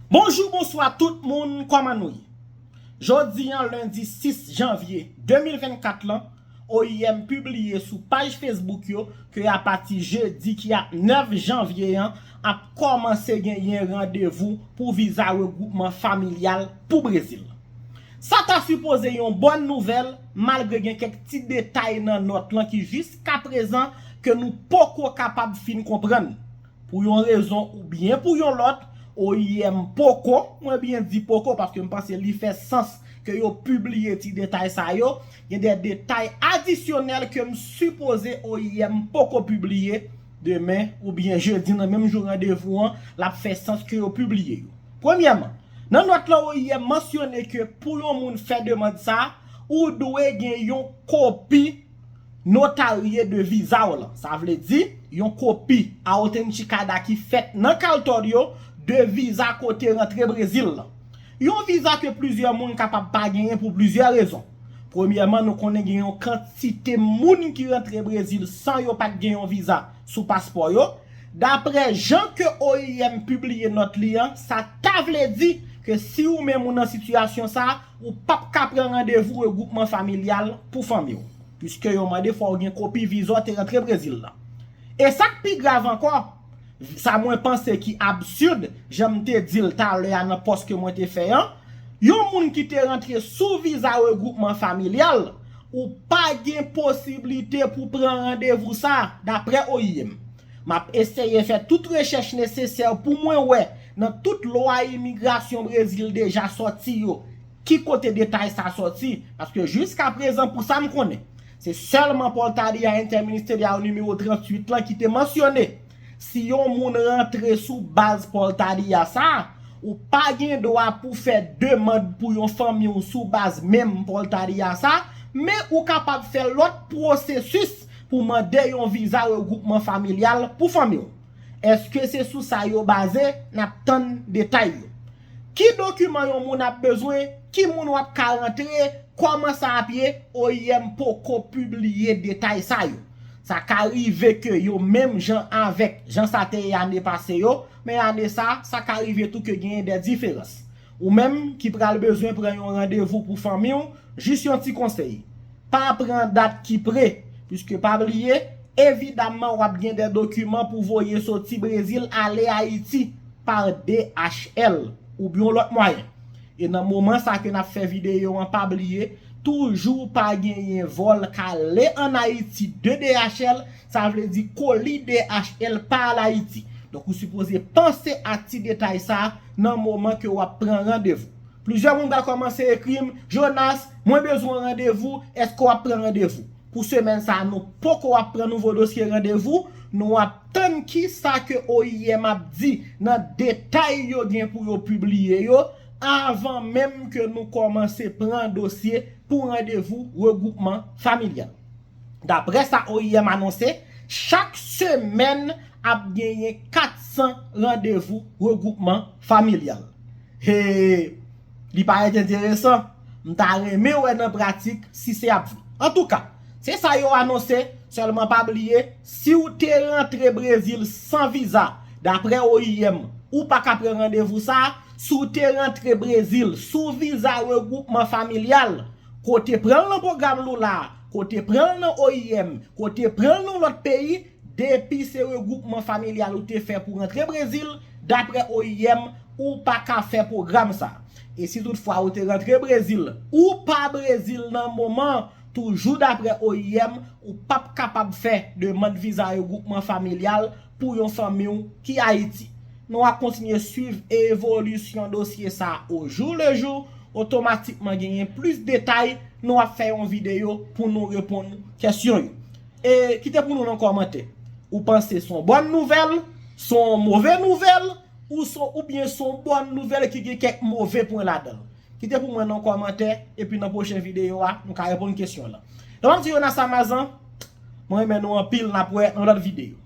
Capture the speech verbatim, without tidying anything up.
Bonjou, bonswa tout moun, kòman nou ye? Jodi an, lendi sis janvye de mil vennkat lan, O I M pibliye sou paj Facebook yo ke apati jedi ki ap nèf janvye an, ap kòmanse genyen randevou pou viza regwoupman familyal pou Brezil. Sa ta sipoze yon bòn nouvèl, malgre gen kèk ti detay nan nòt lan ki jiskaprezan ke nou poko kapab fin konprann. Pou yon rezon oubyen pou yon lòt, O I M poko, mwen byen di poko paske m panse li fè sans ke yo pibliye ti detay sa yo. Gen de detay adisyonèl ke m sipoze O I M poko pibliye demen oubyen jedi nan menm jou randevou an, l ap fè sans ke yo pibliye yo. Premyèman, nan nòt la O I M mansyone ke pou yon moun fè demann sa, ou dwe gen yon kopi notarye de viza w lan. Sa vle di, yon kopi autenticada ki fèt nan kaltòl yo de viza kote rantre Brezil lan. Yon viza ke plizyè moun kapab pa genyen pou plizyè rezon. Premyèman, nou konnen gen yon kantite moun ki rantre Brezil san yo pa t gen yon viza sou paspò yo. Daprè jan ke O I M pibliye nòt li an, sa ta vle di ke si ou menm ou nan sitiyasyon sa, ou p ap ka pran randevou regwoupman familyal pou fanmi w, piske yo mande fò w gen kopi viza w te rantre Brezil lan. E sa k pi grav ankò, sa mwen panse ki absid, jan m te di l talè a nan pòs ke mwen te fè an, yon moun ki te rantre sou viza regwoupman familyal, ou pa gen posiblite pou pran randevou sa, daprè O I M. M ap eseye fè tout rechèch nesesè pou mwen wè nan tout lwa imigrasyon Brezil deja sòti yo, ki kote detay sa sòti, paske jiskaprezan, pou sa m konnen, se sèlman Portaria Interministerial nimewo tranntuit lan ki te mansyone si yon moun rantre sou baz Portaria sa, ou pa gen dwa pou fè demann pou yon fanmi w sou baz menm Portaria sa, men ou kapab fè lòt pwosesis pou mande yon viza regwoupman familyal pou fanmi w. Èske se sou sa yo baze? N ap tann detay yo. Ki dokiman yon moun ap bezwen? Ki moun w ap ka rantre? Kòman sa ap ye? O I M poko pibliye detay sa yo. Sa ka rive ke yo menm jan avèk jan sa te ye ane pase yo, men ane sa, sa ka rive tou ke genyen de diferans. Ou menm ki pral bezwen pran yon randevou pou fanmi w, jis yon ti konsèy. Pa pran dat ki pre, piske pa bliye, evidamman w ap gen de dokiman pou voye soti Brezil ale Ayiti pa D H L oubyen yon lòt mwayen. E nan moman sa ke n ap fè videyo an, pa bliye, toujou pa genyen vòl k ale ann Ayiti de D H L, sa vle di koli D H L pa al Ayiti. Donk ou sipoze panse a ti detay sa nan moman ke w ap pran randevou. Plizyè moun pral kòmanse ekri m, Jonas, mwen bezwen randevou, èske w ap pran randevou? Pou semèn sa a, nou poko ap pran nouvo dosye randevou, nou ap tann kisa ke O I M ap di nan detay yo gen pou yo pibliye yo, avan menm ke nou kòmanse pran dosye pou randevou regwoupman familyal. Daprè sa O I M anonse, chak semèn ap genyen katsan randevou regwoupman familyal. He, li parèt enteresan. M ta renmen wè nan pratik si se ap vre. Antouka, se sa yo anonse, sèlman pa bliye, si w te rantre Brezil san viza, daprè O I M, ou pa ka pran randevou sa. Si w te rantre Brezil sou viza regwoupman familyal, ke w te pran l nan pwogram Lula, ke w te pran l nan O I M, ke w te pran l nan lòt peyi, depi se regwoupman familyal ou te fè pou rantre Brezil, daprè O I M, ou pa ka fè pwogram sa. E si toutfwa ou te rantre Brezil, ou pa Brezil nan moman, toujou daprè O I M, ou p ap kapab fè demann viza regwoupman familyal pou yon fanmi w ki Ayiti. Nou ap kontinye swiv evolisyon dosye sa o jou le jou, otomatikman genyen plis detay, nou ap fè yon videyo pou nou reponn kesyon yo. E kite pou nou nan kòmantè. Ou panse se yon bòn nouvèl, se yon move nouvèl, ou se, oubyen se yon bòn nouvèl ki gen kèk move pwen ladan l? Kite pou mwen nan kòmantè, epi nan pwochen videyo a, nou ka reponn kesyon lan. Donk, m ap di Jonas Amazan, mwen renmen nou anpil, n ap wè nan lòt videyo.